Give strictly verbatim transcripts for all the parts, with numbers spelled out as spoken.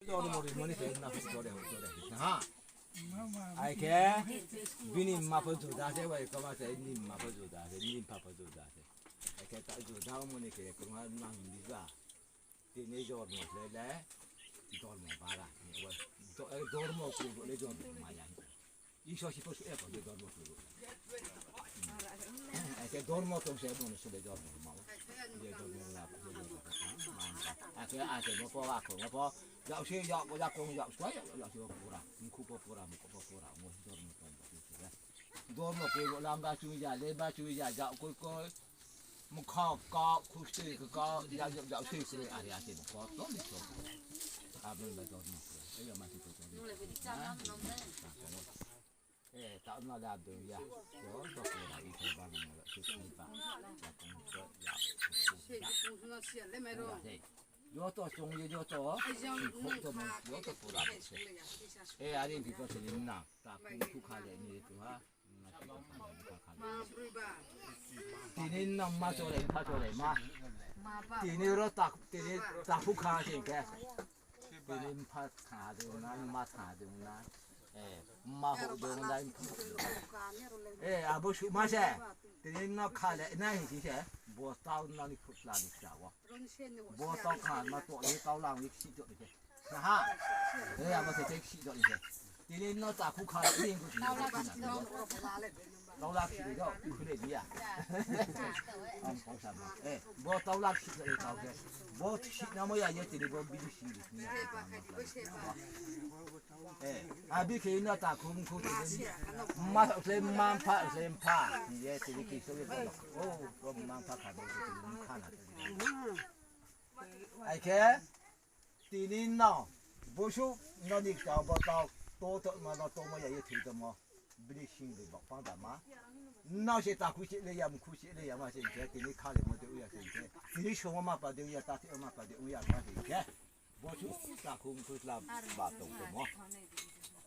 Dormo ri mani se na pho chore, chore. Ha. Ai khe, bini mma pho juda se, bai kama se, nini mma pho juda se, nini mpha pho juda se. Ai khe ta juda mani khe, kuma nang di ba. Tini dormo le le, dormo bara. Do-, eh, dormo kuru le dormo maya. Iso si pho su e pho dormo kuru. Ai khe dormo tong se, mani se le dormo ma. Ye dormo la, ye dormo la. Ai khe, ai khe, mo pho, a kho, mo pho. Yau se, yau, yau kong, yau se, yau, yau se pura. Mkhu pho pura, mkhu pho pura, mo dormo tong se le. Dormo khe bo lam ba chu ya, le ba chu ya, ja koi koi. Mkha ka, khusti ka, ja, ja, ja, si kre, ari ati mkha, to ni to. Abang ba dormo khe. Eh, ya ma si to to ni. Eh, ta na le abang ya. Yo, to ko la, i ko ba mo la, si ko ba. Ya ko ko ya. Ya, hey. Joto chung ye joto, si kho to mo, joto pura mo se. Eh, ari bi ko se ni na, ta ku ku kha le ni tu ha. Tini no ma chore, mpha chore, ma. Tini ro tak, tini takhu kha sing khe. Tini mpha kha dong na, ma kha dong na. Eh, ma ho dong na, mpha ho dong na. Eh, abo su ma se. Tini no kha le na hi si se. Bo tau no ni khut la ni sa wo. Bo tau kha ma to ni tau lang ni si to ni se. Naha. Eh, abo se tek si do ni se. Tini no takhu kha ni ku si. Tau la si do. Khu le dia. Am pau sa ma. Eh, bo tau la si do tau ke. Bo si na mo ya ye tini bo bini si ni. Eh, abi khe no takhu mkhu tini. Ma se ma mpha se mpha. Ye tini ki so ye bo. Oh, bo ma mpha kha bo tini kha na. Ai khe. Tini no, bosuh no ni kchao bo tau, to to ma no to ma ya ye thoi tongmo, bini sing bai bak pang da ma. No se takhu se le ya, mkhu se le ya ma se khe, tini kha le mo de u ya se khe, tini songmo ma pa de u ya, ta thoi ma pa de u ya ma se khe. Bosuh takhu mkhu sla ba tong tongmo.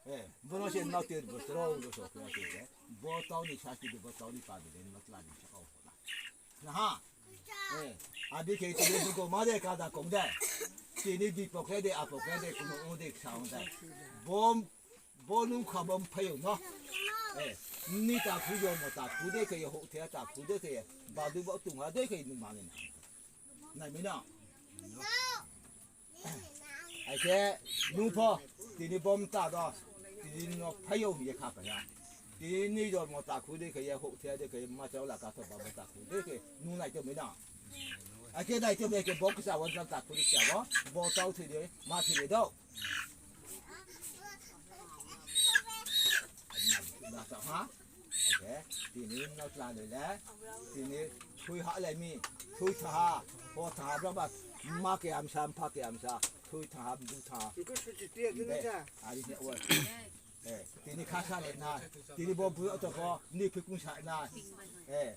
Eh, bono se no ter bo sro lo so khe se khe. Bo tau ni sasti de, bo tau ni pa de, no tla ni sa kau. Naha. Eh, abi khe tini buko ma de kada kong de. Tini bipok khe de, apok khe de, kuno o de ksa ong de. Bom, bo nung kha bom phayo no. Eh, ni takhu yo mo takhu de khe yo ho the takhu de khe. Badu bo tung ha de khe nung ma ni na. Nai mi na. Ai khe, nung pho, tini bom ta do, tini no phayo ye kha phai ha. Tini ni dormo takhu de khe ye, houh the de khe ye, ma chao la ka tho ba bo takhu de khe, nung nai tong mi na. Ai khe nai tong mi khe, bo kisa wo jang takhu de kisa wo, bo tau thoi de, ma thoi de do. Na, na tau ha. Ai khe, tini no tla ni le, tini thui ha le mi, thui tha ha, ho tha ha, bra ba, ma khe amsa, mpha khe amsa, thui tha ha, bu tha ha. Iko suci tia gini ja. Ari ne wa. Eh, tini kha sa le na, tini bo bu to pho, ni phi kung sa na. Eh,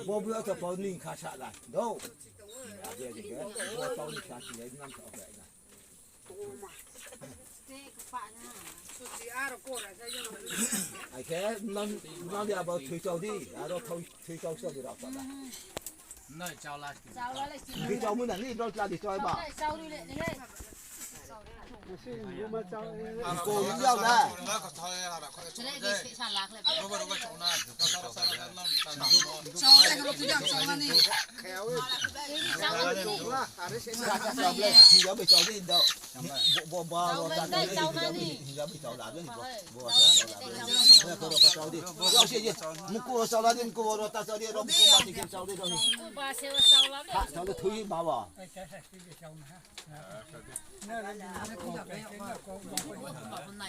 bo bu to pho, ni kha sa la. Do. Abi, abi, bo tau ni sa si le, nam sa oke na. Ai khe, non, non dia bo thui chau di, aro thui, thui chau chau di rao ta da. Noi chau la. Di chau mu na ni, rao tla di chau ba. Ko yau da. Chau le, chau le, chau le ni. Sa, sa, sa, le, hingjao bai chau di, hingjao. Bo, bo, bo, ro ta chau di, hingjao bai chau la di, bo, bo, ro ta chau la di. Bo, bo, ro ta chau di. Yao se ye, mku ro chau la di, mku ro ta chau di, ro mku ba ti ke chau di, ro. Ha, chau di, thui ma ba.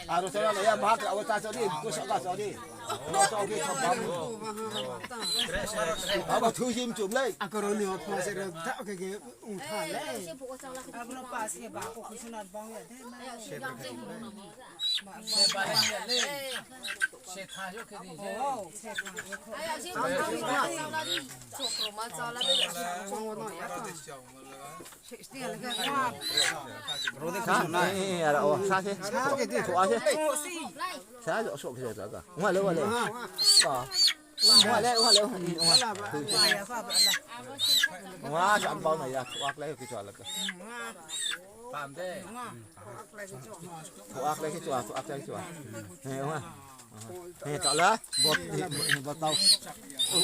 Aro chau la ya, ma ka, ro ta chau di, mku sa ka chau di. Ro chau ke chau ba. Abo thui jim chum le. Ako ro ni, ma se ro ta ke ke. Ung tha le. Abo no pa se ba ko khusu na bang ya de na. Se ba ya le. Se tha yo ke di se. Oh, se tha yo ke. Ai, a si ma ma ma ma. Chok ro ma cha la de. Chong no ya. Se sti le ga. Ro de khusu na. Eh, ara o sa se. Sa ke di. Ko a se. Sa yo so ke sa ka. Wa le, wa le. Ah. Wa le, wa le, wa le. Wa, sa bau na ya, wa le ki cha la ka. Pam de. Thuak lai khe chua, thuak lai khe chua. He, wa. He, ta la. Bo, bo tau.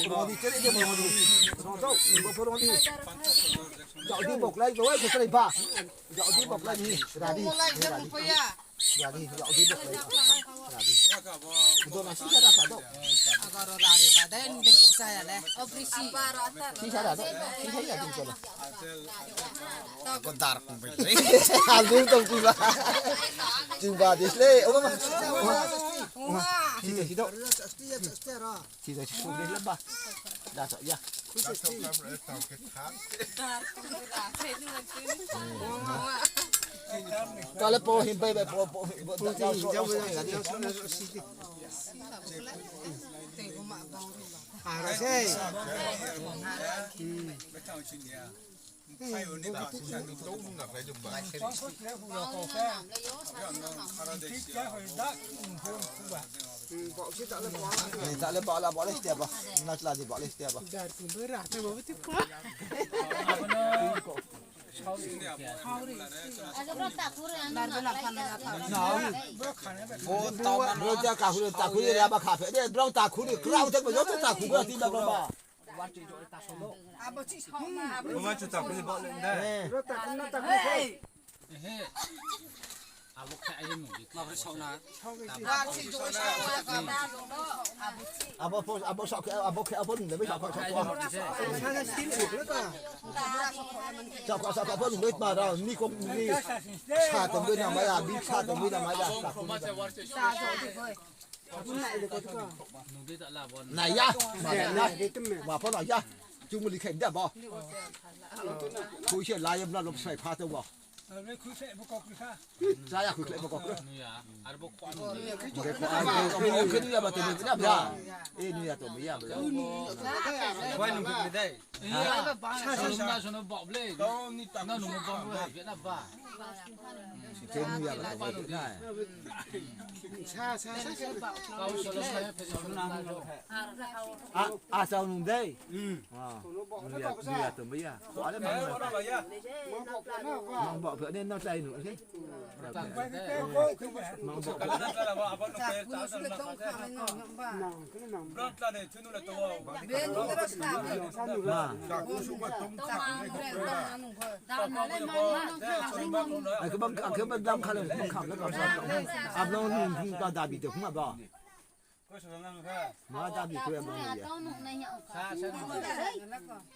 Bo di, cheri de, bo di. Bo di. Jao di, bo klai, bo, ko klai ba. Jao di, bo klai ni. Radi. Radi. Jao di, bo klai. Radi. Bo na sisa da ka do. Agaro rari ba, dai ni ko sa ya le. Sisa da do. Sisa ya ding ko la. Ko dar kong bai. Album tong pi ba. Jing ba dis le. O ma. Sisa, sisa. Sisa, sisa. Da so ya. Kale po him bai bai po po. Ara sei. Ni ta le ba la ba le stia ba. Na tla di ba le stia ba. Bro ja ka hu ta khu ya ba kha phe de bro ta khu ni krao te ba jo ta khu ba ti ba ba. Abo chi sao na, abo chi sao na. Abo khe aye nung di. Abo chi sao na. Abo po, abo sao khe, abo khe, abo nung de, abo sao khe, sao khe. Sao khe, sao khe, abo nung de, ma rao, ni kom, ni. Sa tong de na ma ya, bi sa tong de na ma ya. Na ya, ma ya, ma pho na ya. Chung mo li khe da ba. Khui se la ye bla lok sai pha te ba. Cha ya khui khlai bo kok. Khe nu ya ba to ni na ba. E nu ya to mi ya ba. Wai nung khui dai. Iya, sa sa sa. Sono ba ble. Na nung ba ble na ba. Khe nu ya ba to na. Sa sa sa. Kau sono ba ya phe sono na. A, a sao nung dai. Hmm. Ah. Nung ya, nung ya tong ba ya. Ko ale mang ba. Mang ba phe ne no tlai nu, okay? Mang ba phe. Ma. Ai, khe bang, khe bang dam kha le, bang kham le, kha le. Abang nung ta dabi de, ma ba. Ma dabi khe bang ya.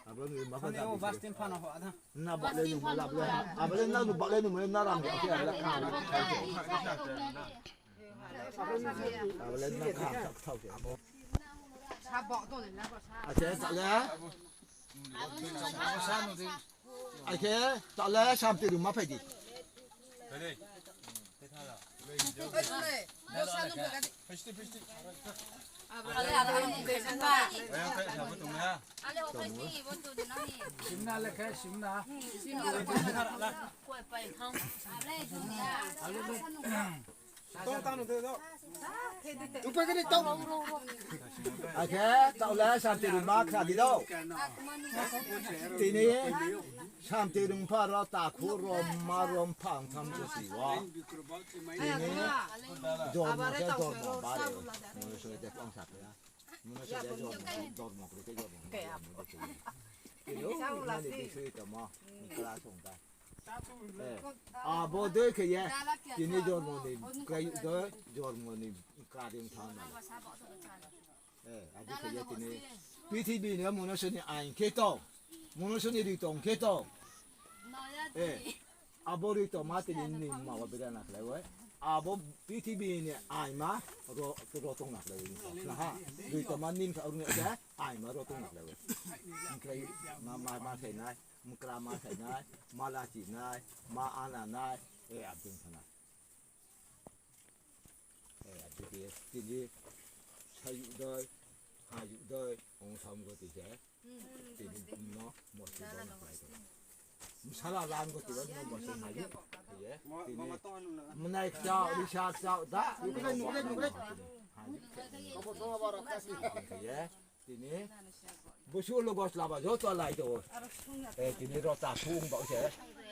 Abo ni ma khe dabi. Na ba le ni ma la ba le. Abo le na nu ba le ni ma na ram ya khe la ka. Abo le na ka ka thau khe. Ache, ta le. Ache, ta le sam te ru ma phai di. Simna le khe, simna. Akhe, taoh le samti rima kha di do. Tini samti rungpha ro takhu ro ma ro mphang tham khe si wo. Tini jormo khe jormo bare. Mone soi de kong sa khe ya. Mone soi de jormo, jormo khe jormo. Tini nani bisoi tongmo, kla song ta. Eh, abo dei khe ye, tini jormo ni, krai dei, jormo ni kari thang na. Eh, abo khe ye tini, prithibi ni mnusu ni ain khe tong, mnusu ni ri tong khe tong. Eh, abo ri tongma tini ni ma wa bera na khlai we. Abo prithibi ni ain ma ro, ro tong na khlai we. Na ha, ri tongma nim kha ong ye ain ma ro tong na khlai we. Khlai ma, ma, ma khlai nai. Mkra ma khainai, ma lachi nai, ma ana nai, e abding thana. E abding khe tini sayuh doi, hayuh doi, ong sam go ti se. Tini no mosi doi na khlai doi. Msala lam go ti no mosi hayuh. Ye, tini mnai kchao, risa kchao, da. Hayuh. Ye. Tini, busu lo gos laba joto lai do. Eh, tini ro ta thung ba se.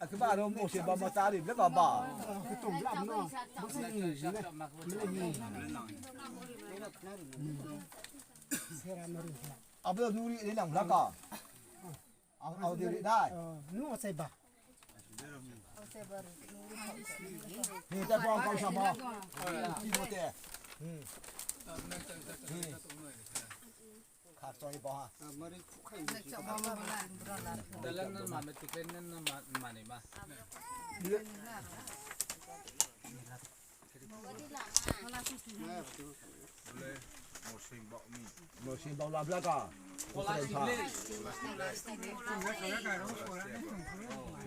Akhe ba aro mo se ba ma tari ble ka ba. Abo nuri ni nang la ka. Ang, ang diri dai. Nu o se ba. Ni ta kong kong sama. Ti mo te. Khar choi ba ha. Dalan nan ma me tiklen nan ma, ma ni ma. Mosing baola bla ka.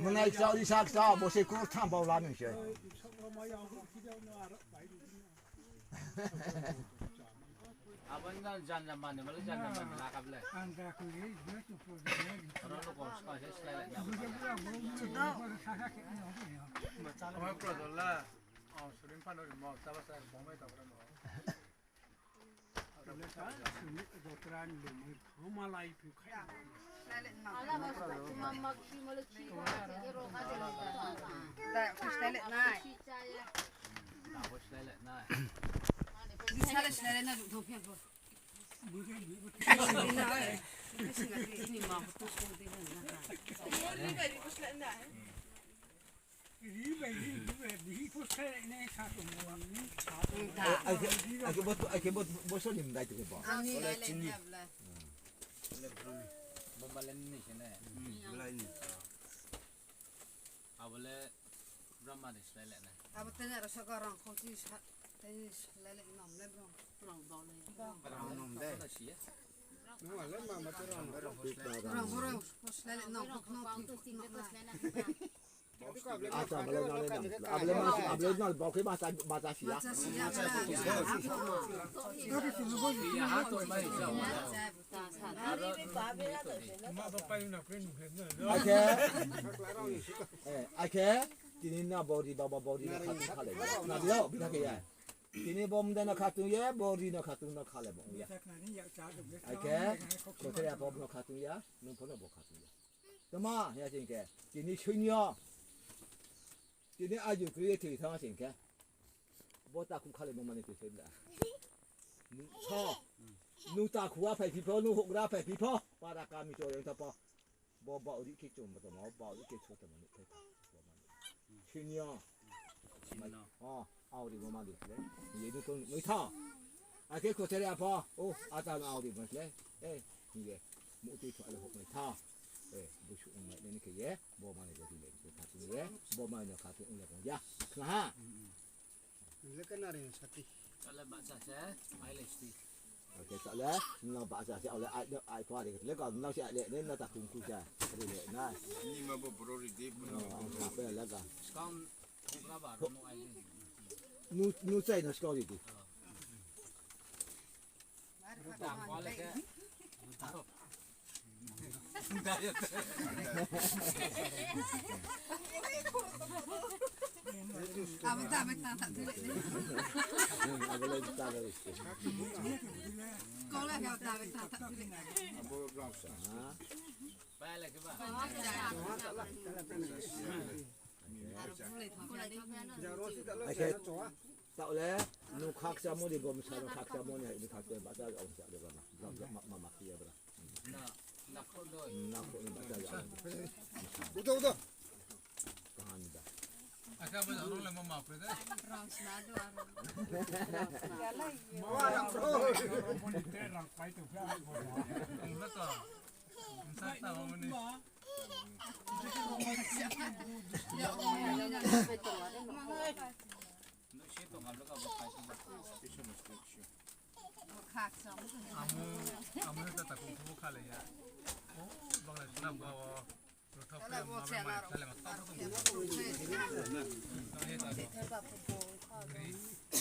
Mnai kchao ri sa kchao, mosing kurtham baola nung se. Abo ni janja mani, mali janja mani lakap le. Anda kuli, dia tu pun dia. Orang tu kau suka saya selai lah. Dia pula bau ni, dia pula sasak ni, dia. Macam apa tu lah? Oh, surim pan orang mau, sabar sabar, bau mai tak pernah mau. Kalau tak, sini dokteran belum, rumah lain pun kaya. Ala mas, mama, si mala, si. Tak, terus selai lah. Ake bo, ake bo, bo so ni mdai tu bo. Ani lai ni abla. Bo balen ni sene. Lai ni. Abo le Brahma ni slái le nai. Abo tanya ro saka rang kho chi sa, tanya slái le nam le brong. Rang bau le. Rang nam de. Rang bau le. Rang bau le, slái le nam kho no ti kho no. Acha, abo le nam le nam. Abo le nam, abo le nam, bau khe bacha, bacha sia. Bacha sia, bacha. Akhe, eh, akhe, tini na bori baba bori na khatung khalai. Na dio, bina khe ya. Tini bom de na khatung ye, bori na khatung na khalai bom ya. Akhe, kothai ya bom na khatung ya, nung pho na bo khatung ya. Tma, ya sing khe, tini sunya. Tini aju kri ye thoi thang sing khe. Bo takhu khalai mo mani tui se bla. Nung tho. Nung takhu a phai phi pho, nung houhgra phai phi pho. Para kami cho yang tha pho. Bo baoh ri khe chung bo tongmo, baoh ri khe cho tongmo ni phai pho. Bo mani. Senior. Senior. O, auri bo mani le. Ye nung tong noi tha. Akhe kothai ya pho. O, ata no auri bo le. E, ye. Mu tui tho ale houh noi tha. E, busu ong mai ni khe ye. Bo mani le di le. Khatung ye. Bo mani khatung le bo ya. Khna ha. Leka nari sati. Tale bahcha se, ai le sti. Oke, tale, no bahcha se, ole ai, ai kho ari, leka no se ai le, ne na ta kum ku sa, ari le na. Ni ma bo bro ri di, bro. No, ang sa pe leka. Skang, kra ba, no ai le. Nu, nu chai na skang ri di. Abo ta bai ta ta tu le. Abo le ta le. Kau le ta bai ta ta tu le. Abo brao sa. Ake, taoh le, nung khakchangmo ni gom sa no khakchangmo ni hai ni khakchang bahcha ong sa de ba ma, ma, ma, ma, ma, khe ya bra. Na, na kho ni bahcha ya. Udo, udo. Kahan da. Aka ba rong le ma ma pre de. Rong sna do aro. Ma rong pro. Rong mo ni te rong pai tu pha. Ang ba to. Sa ta mo ni. Amo, amo ta ta kung kung kha le ya. O, bang le sna ba o. Ro thok le ma ba ma le ma ta.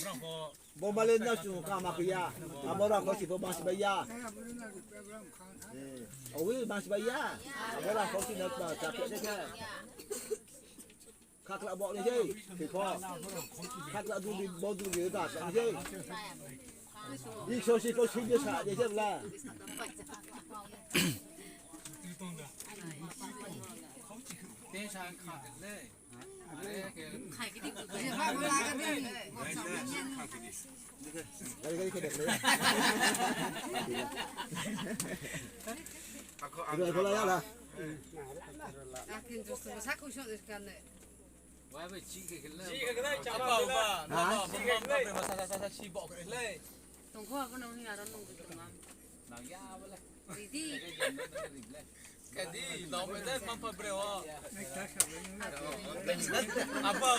Bro ko. Bo ma le na su ka ma ku ya. Amo ra ko si bo ma si ba ya. Eh, o wi ma si ba ya. Amo ra ko si na ba ta ke ne ke. Khakla bo ni sei, si pho. Khakla du di, bo du di ta ni sei. Iso si pho si de sa de sei la. Te sa kha de le. Gari, gari, gari, gari. Ako ang la ya la. Akin tu sa ko so de kan ne. Wai bai chi ke ke le. Chi ke ke le, chapa. Apa, apa, ha? Apa, apa, apa, apa, apa, sa, sa, sa, sa, chi bok ke le. Tongkho abo nung ni aro nung tu tong am. Nang ya abo le. Didi. Kadi, nang bai dai mampa bre o. Apa?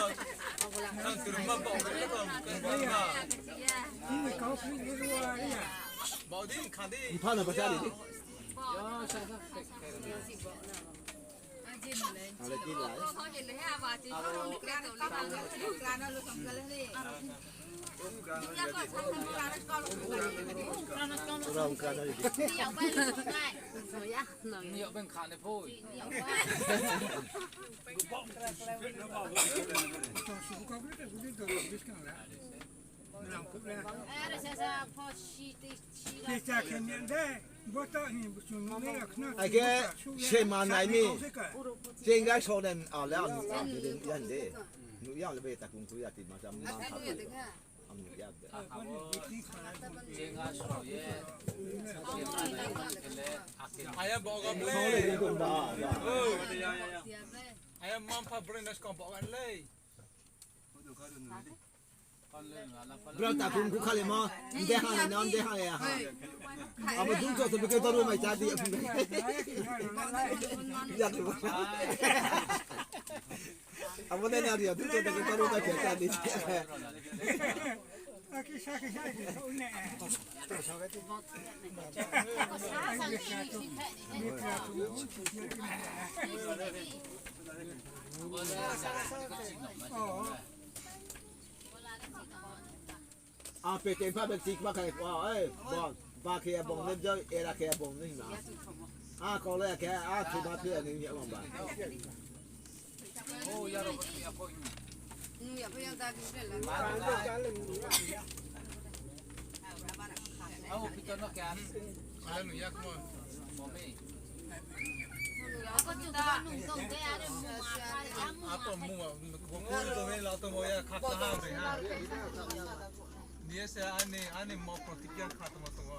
Nang tu mampa bre ko. Ba di, kadi. Ipha na ba sa di. Ake sema nai mi. Jengga so den ale ang nuh ya de. Nuh ya le be ta kung kung ya ti ma sa ma kha. Ang nuh ya be. Jengga so ye. Aya bo ga ble. Aya mampa bre na skong bo ga le. Bro, ta kung kung kha le mo. Nde ha na, nde ha ya ha. Abo dung cho to bike to ru mai cha di. Ya di. Abo ne na ri ya, dung cho to bike to ru mai cha di. A pe te pha be tik ba khai wa, eh, bong, ba khe bong ne jo, era khe bong ne ma. A ko le khe, a khe ba khe ne ya bong ba. Apo mua, apo mua, apo mua. Ni se ani, ani mo protikya kha tongmo tongo.